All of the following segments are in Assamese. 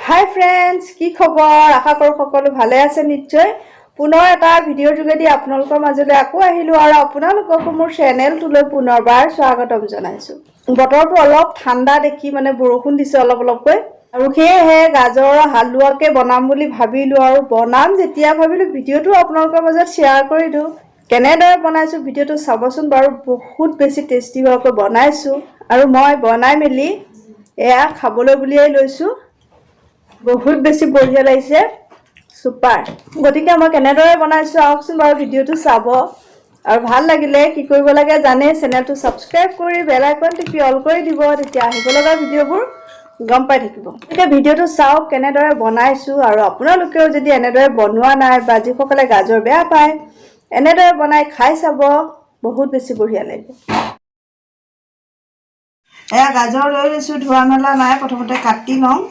হাই ফ্ৰেণ্ডছ, কি খবৰ? আশা কৰোঁ সকলো ভালে আছে নিশ্চয়। পুনৰ এটা ভিডিঅ'ৰ যোগেদি আপোনালোকৰ মাজলৈ আকৌ আহিলোঁ আৰু আপোনালোককো মোৰ চেনেলটোলৈ পুনৰবাৰ স্বাগতম জনাইছোঁ। বতৰটো অলপ ঠাণ্ডা দেখি, মানে বৰষুণ দিছে অলপ অলপকৈ আৰু সেয়েহে গাজৰৰ হালোৱাকে বনাম বুলি ভাবিলোঁ। আৰু বনাম যেতিয়া ভাবিলোঁ, ভিডিঅ'টো আপোনালোকৰ মাজত শ্বেয়াৰ কৰি দিওঁ। কেনেদৰে বনাইছোঁ ভিডিঅ'টো চাবচোন বাৰু। বহুত বেছি টেষ্টি হোৱাকৈ বনাইছোঁ আৰু মই বনাই মেলি এয়া খাবলৈ বুলিয়েই লৈছোঁ। বহুত বেছি বঢ়িয়া লাগিছে, চুপাৰ। গতিকে মই কেনেদৰে বনাইছোঁ, আহকচোন বাৰু ভিডিঅ'টো চাব। আৰু ভাল লাগিলে কি কৰিব লাগে জানে, চেনেলটো ছাবস্ক্ৰাইব কৰি বেল আইকন টিপি অল কৰি দিব, তেতিয়া আহিব লগা ভিডিঅ'বোৰ গম পাই থাকিব। গতিকে ভিডিঅ'টো চাওক কেনেদৰে বনাইছোঁ। আৰু আপোনালোকেও যদি এনেদৰে বনোৱা নাই বা যিসকলে গাজৰ বেয়া পায়, এনেদৰে বনাই খাই চাব, বহুত বেছি বঢ়িয়া লাগিব। এয়া গাজৰ লৈ লৈছোঁ, ধোৱা মেলা নাই, প্ৰথমতে কাটি লওঁ।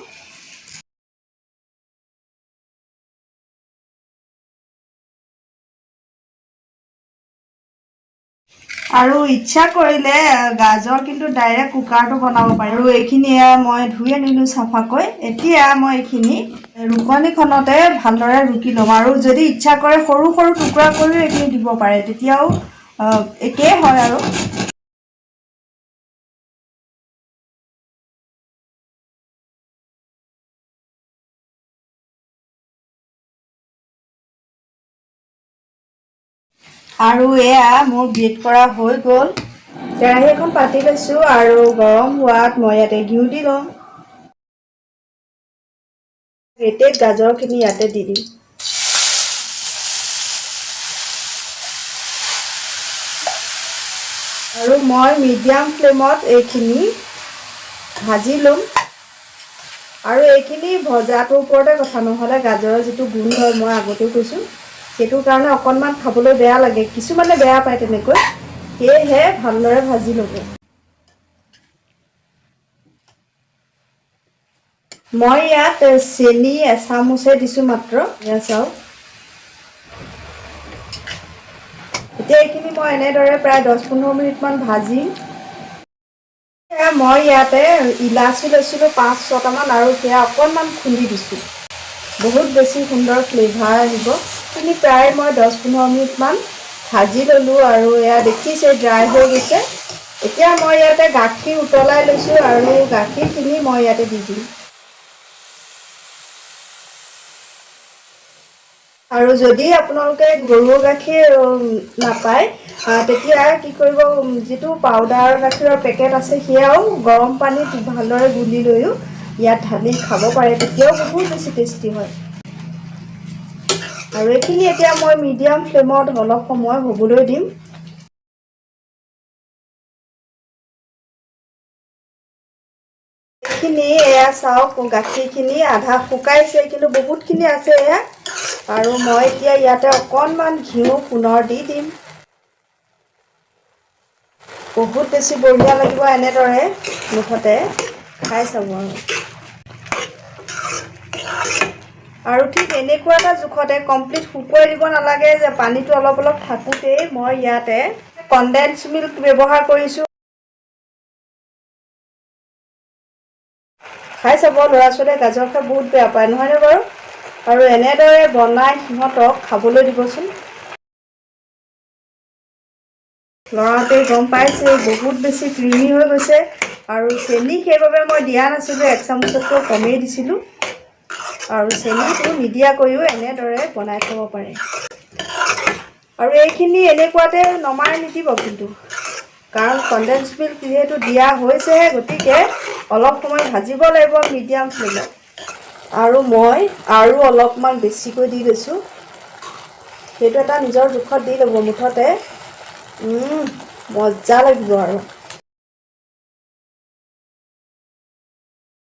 আৰু ইচ্ছা কৰিলে গাজৰ কিন্তু ডাইৰেক্ট কুকাৰটো বনাব পাৰি। আৰু এইখিনি এয়া মই ধুই আনিলোঁ চাফাকৈ। এতিয়া মই এইখিনি ৰুকনিখনতে ভালদৰে ৰুকি ল'ম। আৰু যদি ইচ্ছা কৰে, সৰু সৰু টুকুৰা কৰিও এইখিনি দিব পাৰে, তেতিয়াও একেই হয়। আৰু এয়া মোৰ গ্ৰেট কৰা হৈ গ'ল। কেৰাহী এখন পাতি লৈছোঁ আৰু গৰম হোৱাত মই ইয়াতে ঘিউ দি ল'ম। গ্ৰেটেড গাজৰখিনি ইয়াতে দি দিম। আৰু মই মিডিয়াম ফ্লেমত এইখিনি ভাজি ল'ম। আৰু এইখিনি ভজাটোৰ ওপৰতে কথা, নহ'লে গাজৰৰ যিটো গোন্ধ, মই আগতেও কৈছোঁ, সেইটো কাৰণে অকণমান খাবলৈ বেয়া লাগে, কিছুমানে বেয়া পায় তেনেকৈ। সেয়েহে ভালদৰে ভাজি ল'ব। মই ইয়াত চেনি এচামুচে দিছোঁ মাত্ৰ। এয়া চাওক, এতিয়া এইখিনি মই এনেদৰে প্ৰায় 10-15 মিনিটমান ভাজিম। এয়া মই ইয়াতে ইলাচি লৈছিলোঁ পাঁচ ছটামান আৰু সেয়া অকণমান খুন্দি দিছোঁ, বহুত বেছি সুন্দৰ ফ্লেভাৰ আহিব। এইখিনি প্ৰায় মই 10-15 মিনিটমান ভাজি ল'লোঁ আৰু এয়া দেখিছে, ড্ৰাই হৈ গৈছে। এতিয়া মই ইয়াতে গাখীৰ উতলাই লৈছোঁ আৰু গাখীৰখিনি মই ইয়াতে দি দিম। আৰু যদি আপোনালোকে গৰুৰ গাখীৰ নাপায়, তেতিয়া কি কৰিব? যিটো পাউডাৰ গাখীৰৰ পেকেট আছে, সেয়াও গৰম পানীত ভালদৰে গুলি লৈও ইয়াত ঢালি খাব পাৰে, তেতিয়াও বহুত বেছি টেষ্টি হয়। আৰু এইখিনি এতিয়া মই মিডিয়াম ফ্লেমত অলপ সময় হ'বলৈ দিম। এইখিনি এয়া চাওক, গাখীৰখিনি আধা শুকাইছে, কিন্তু বহুতখিনি আছে এয়া। আৰু মই এতিয়া ইয়াতে অকণমান ঘিউ পুনৰ দি দিম। বহুত বেছি বঢ়িয়া লাগিব এনেদৰে, মুঠতে খাই চাব। আৰু ঠিক এনেকুৱা এটা জোখতে, কমপ্লিট শুকুৱাই দিব নালাগে, যে পানীটো অলপ অলপ থাকোঁতেই মই ইয়াতে কনডেন্স মিল্ক ব্যৱহাৰ কৰিছোঁ। খাই চাব। ল'ৰা ছোৱালীয়ে গাজৰ খাই বহুত বেয়া পায়, নহয়নে বাৰু? আৰু এনেদৰে বনাই সিহঁতক খাবলৈ দিবচোন। লৰাওঁতে গম পাইছে, বহুত বেছি ক্ৰিমি হৈ গৈছে। আৰু চেনি সেইবাবে মই দিয়া নাছিলোঁ, এক চামুচতকৈ কমেই দিছিলোঁ। আৰু চেনিটো নিদিয়াকৈও এনেদৰে বনাই খাব পাৰে। আৰু এইখিনি এনেকুৱাতে নমাই নিদিব কিন্তু, কাৰণ কনডেন্স মিল্ক যিহেতু দিয়া হৈছেহে, গতিকে অলপ সময় ভাজিব লাগিব মিডিয়াম ফ্লেমত। আৰু মই আৰু অলপমান বেছিকৈ দি লৈছোঁ, সেইটো এটা নিজৰ জোখত দি ল'ব। মুঠতে মজা লাগিব। আৰু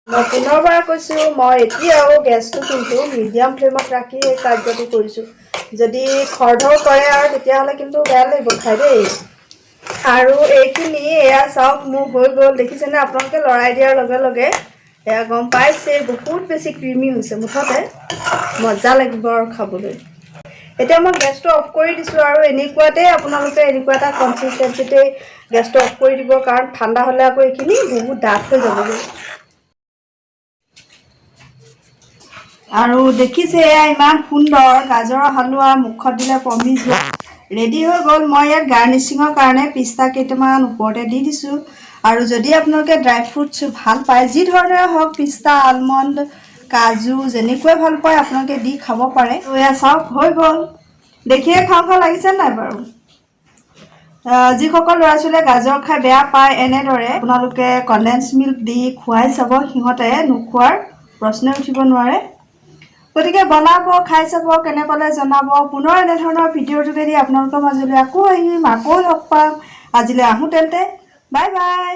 মই পুনৰবাৰ কৈছোঁ, মই এতিয়াও গেছটো কিন্তু মিডিয়াম ফ্লেমত ৰাখি এই কাৰ্যটো কৰিছোঁ। যদি খৰধৰ কৰে আৰু, তেতিয়াহ'লে কিন্তু বেয়া লাগিব খাই দেই। আৰু এইখিনি এয়া চাওক, মোৰ হৈ গ'ল। দেখিছেনে আপোনালোকে? লৰাই দিয়াৰ লগে লগে এয়া গম পাইছে, বহুত বেছি ক্ৰিমি হৈছে। মুঠতে মজা লাগিব আৰু খাবলৈ। এতিয়া মই গেছটো অফ কৰি দিছোঁ। আৰু এনেকুৱাতেই আপোনালোকে এনেকুৱা এটা কনচিষ্টেঞ্চিতেই গেছটো অফ কৰি দিব, কাৰণ ঠাণ্ডা হ'লে আকৌ এইখিনি বহুত ডাঠ হৈ যাবগৈ। আৰু দেখিছে, এয়া ইমান সুন্দৰ গাজৰৰ হালোৱা মুখত দিলে পমি যোৱা ৰেডি হৈ গ'ল। মই ইয়াত গাৰ্নিচিঙৰ কাৰণে পিস্তা কেইটামান ওপৰতে দি দিছোঁ। আৰু যদি আপোনালোকে ড্ৰাই ফ্ৰুটছ ভাল পায়, যি ধৰণেৰে হওক, পিস্তা, আলমণ্ড, কাজু, যেনেকুৱাই ভাল পায় আপোনালোকে দি খাব পাৰে। তো এয়া চাওক, হৈ গ'ল। দেখিয়ে খাওঁ খাওঁ লাগিছে নাই বাৰু? যিসকল ল'ৰা ছোৱালীয়ে গাজৰ খাই বেয়া পায়, এনেদৰে আপোনালোকে কণ্ডেন্স মিল্ক দি খুৱাই চাব, সিহঁতে নোখোৱাৰ প্ৰশ্নই উঠিব নোৱাৰে। গতিকে বনাব, খাই চাব, কেনে পালে জনাব। পুনৰ এনেধৰণৰ ভিডিঅ'ৰ যোগেদি আপোনালোকৰ মাজলৈ আকৌ আহিম, আকৌ লগ পাম। আজিলৈ আহোঁ তেন্তে, বাই বাই।